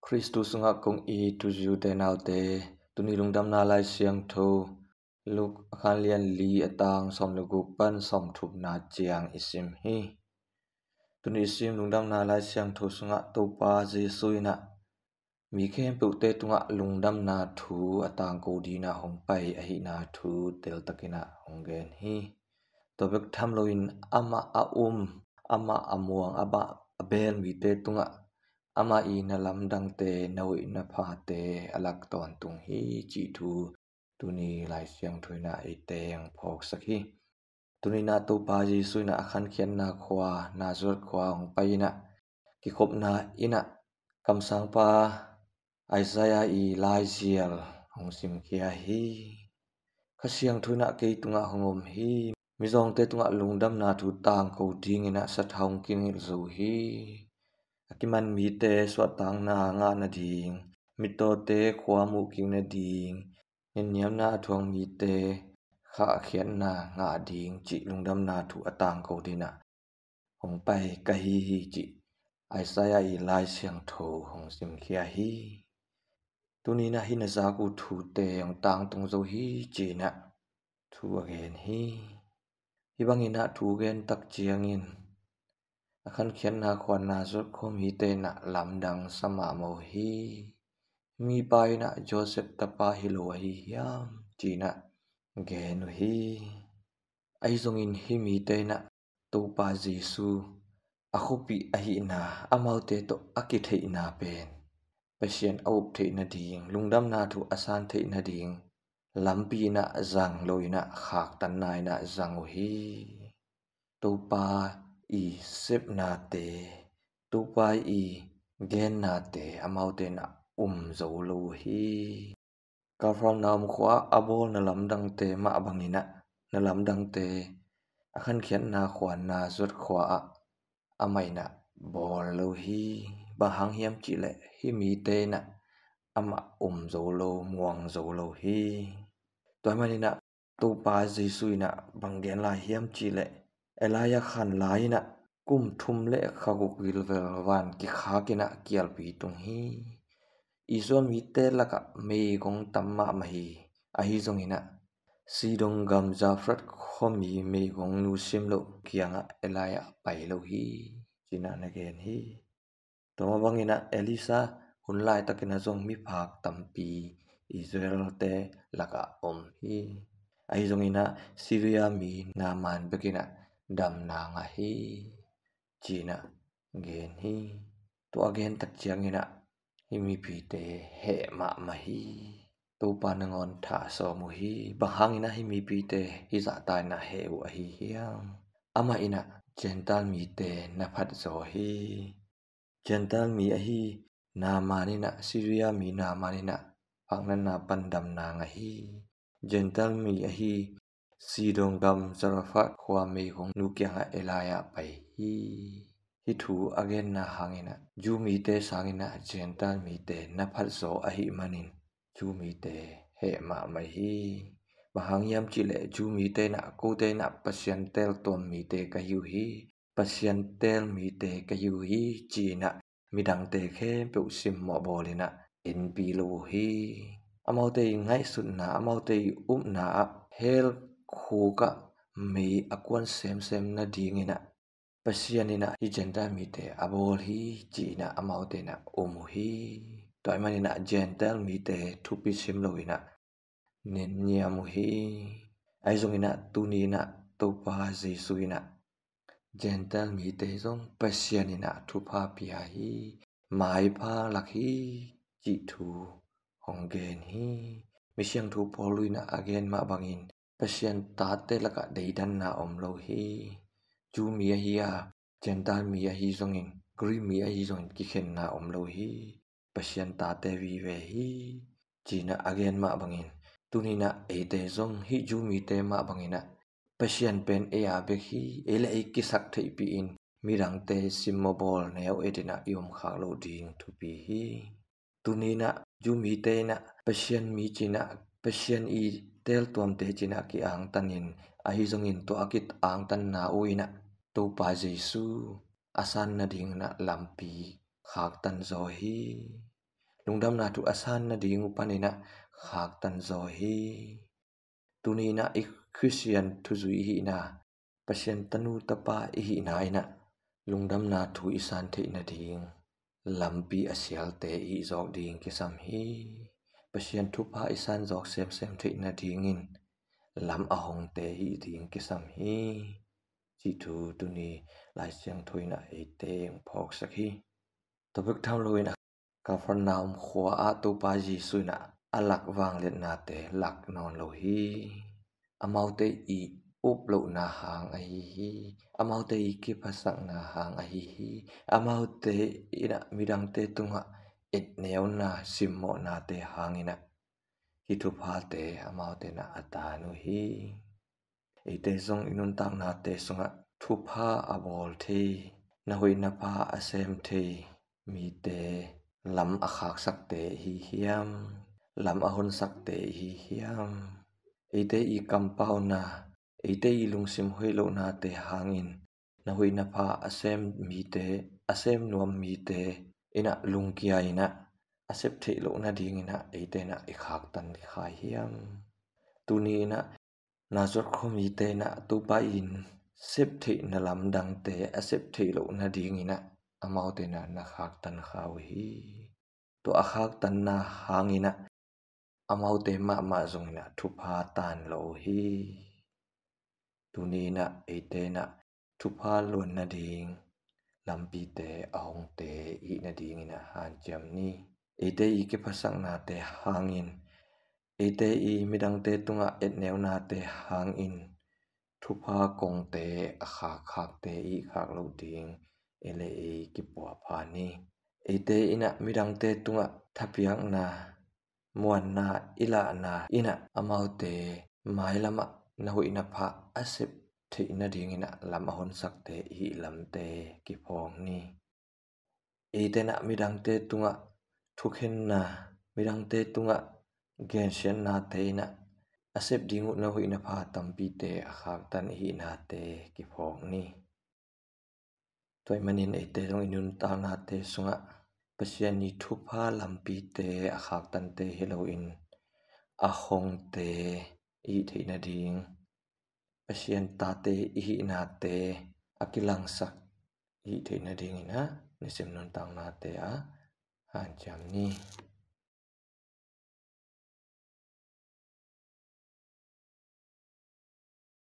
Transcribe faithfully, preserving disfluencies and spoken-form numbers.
Khristu sungah kong it u zi u te nau te, tuni lungdamna Lai Siangtho Luke a khan lian li a tang sawm le guk pan sawm thumna ciang i sim hi. Tuni i sim lungdamna Lai Siangtho sungah Topa Jesu in ah mi khempeuhte tungah lungdamna thu a tangko dingin ah hong pai ahihna thu teltakin ah hong gen hi. Tua bek tham loin amah a um, amah a muang, amah a beel mite tungah amah i na lamdangte, na hoih na phate a lak tawntung hi cih thu tuni Lai Siangtho in ah eite hong phawksak hi. Tuni in ah Topa Jesu in ah a khankhiatna khua, Nazareth khua hong pai in ah kikhopna inn ah kamsangpa Isaiah i laizial hong simkhia hi. Kha Siangtho in ah kei tungah hong om hi. Mizawngte tungah lungdamna thu tangko dingin ah sathau hong kingilh zo hi. A kiman mite suahtakna ngah nading, mittawte khua muh kik nading, nenniamna a thuak mite khahkhiatna ngah ding cih lungdamna thu a tangko dingin ah hong pai ka hi hi cih Isaiah i Lai Siangtho hong simkhia hi. Tuni in ah hih na zak uh thute hong tangtung zo hi ci-in ah thu a gen hi. Hih bangin ah thu gen tak ciangin a khankhiatna khua Nazareth khua mite in ah lamdang sa mahmah uh hi. Mipa in ah Joseph tapa hi lo ahi hiam ci-in ah gen uh hi. Ahi zongin hih mite in ah Topa Jesu a khuapih ahihna, amaute tawh a kitheihna pen Pasian a up theih nading, lungdamna thu a san theih nading lampi in ah zang lo in ah khaktanna in ah zang uh hi. Topa i sepnate, Topa i gennate amaute in ah um zo lo uh hi. Kapernaum khua a bawl na lamdangte mah bangin ah na lamdangte a khankhiatna khua Nazareth khua ah amah in ah bawl lo hi. Bang hang hiam cih leh hih mite in ah amah um zo lo, muang zo lo hi. Tua ahih manin ah Topa Jesu in ah bang gen lai hiam cih leh Elijah khan lai in ah kum thum le kha guk gilvel van kikhak in ah kialpi tung hi. Israel mite lakah meigong tam mahmah hi. Ahi zongin ah Sidon gam Zarephath khuami meigongnu sim loh kiangah Elijah pai lo hi ci-in ah na gen hi. Tua mah bangin ah Elisha hun laitakin ah zong miphak tampi Israel-te lakah om hi. Ahi zongin ah Syria mi Naaman bek in ah damna ngah hi ci-in ah gen hi. Tua a gen tak ciangin ah hih mipite heh mahmah hi. Topa nangawn thah sawm uh hi. Bang hangin ah hih mipite hih zahta in ah heh uh ahi hiam? Amah in ah Gentile mite na phat zaw hi. Gentile mi ahi Naaman in ah, Syria mi Naaman in ah phak natna pan damna ngah hi. Gentile mi ahi Sidon gam Zarephath khua meigongnu kiangah Elijah pai hi. Hih thu a genna hangin ah Jew mite sangin ah Gentile mite na phat zaw ahih manin Jew mite heh mahmah hi. Bang hang hiam cih leh Jew mite in ah kote in ah Pasian teltuam mite ka hi uh hi. Pasian teel mite ka hi uh hi ci-in ah midangte khempeuh simmawh bawl in ah enpi lo uh hi. Amaute i ngaihsutna, amaute i upna ah hell khuk ah mei a kuan semsem nadingin ah Pasian in ah hih Gentile mite a bawl hi ci-in ah amaute in ah um uh hi. Tua ahih manin ah Gentile mite thupi sim lo in ah nenniam uh hi. Ahi zongin ah tuni in ah Topa Jesu in ah Gentile mite zong Pasian in ah thupha pia hi, maipha lak hi cih thu hong gen hi. Misiangtho Paul in ah a gen mah bangin Pasian tate lakah deidanna om lo hi. Jew mi ahi a, Gentile mi ahi zongin, Greek mi ahi zongin kikhenna om lo hi. Pasian tate vive hi ci-in ah a gen mah bangin tuni in ah eite zong hih Jew mite mah bangin ah Pasian pen ei a bek hi. Ei le ei kisak theihpih in midangte simmawh bawl neu et in ah i om khak loh ding thupi hi. Tuni in ah Jew mite in ah Pasian mi ci-in ah Pasian i teltuamte ci-in ah ki-angtan in, ahi zongin tua a ki-angtanna uh in ah Topa Jesu a san nadingin ah lampi khaktan zaw hi. lungdamna thu a san nading uh paninah khaktan zaw hi. Tuninah i Khristian thuzui ihihna, Pasian tanu tapa ihihna inah lungdamna thu i san theih nading lampi a sialte ihih zawk ding kisam hi. Pasian thupha i san zawk semsem theih nadingin lam a hongte ihih ding kisam hi. Cih thu tuni Lai Siangtho inah eite hong phawksak hi. Tua bek tham loin a Kapernaum khua ah Topa Jesu inah a lak vangliatnate lak nawn lo hi. Amaute i uplohna hang ahi hi. Amaute i kiphatsakna hang ahi hi. Amaute inah midangte tungah etneuna simmawhnate hanginah hih thuphate amaute inah a tan uh hi. Eite zong i nuntaknate sungah thupha a bawl thei, na hoih na pha a sem thei mite lam a khaksakte ihi hiam? Lam a honsakte ihi hiam? Eite i kampauna, eite i lungsim hoih lohnate hangin na hoih na pha a sem mite, a sem nuam mite inah lungkia inah a sep theih loh nadinginah eite inah i khaktan khai hiam? Tuni inah Nazareth khuamite inah Topa in sep theihna lamdangte a sep theih loh nadinginah amaute inah na khaktan kha uh hi. Tua a khaktanna hanginah amaute mahmah zonginah thupha tan lo uh hi. Tuni inah eite inah thupha luan nading lampite a hongte ihih nadinginah hanciam ni. Eite i kiphatsaknate hangin, eite i midangte tungah etneunate hangin thupha kongte a khakkhakte ihih khak loh ding ei le ei kipuahpha ni. Eite inah midangte tungah thapiakna, muanna i lahna inah amaute mailamah na hoih na pha a sep theih nadinginah lam a honsakte ihih lamte kiphawk ni. Eite inah midangte tungah thukhenna, midangte tungah gensiatnate inah a sep ding uh na hoih na pha tampite a khaktan ihihnate kiphawk ni. Tua ahih manin eite zong i nuntaknate sungah Pasian i thupha lampite a khaktante hi loin a hongte ihih theih nading, Pasian tate ihihnate a kilangsak ihih theih nadinginah nisim nuntaknate ah hanciam ni.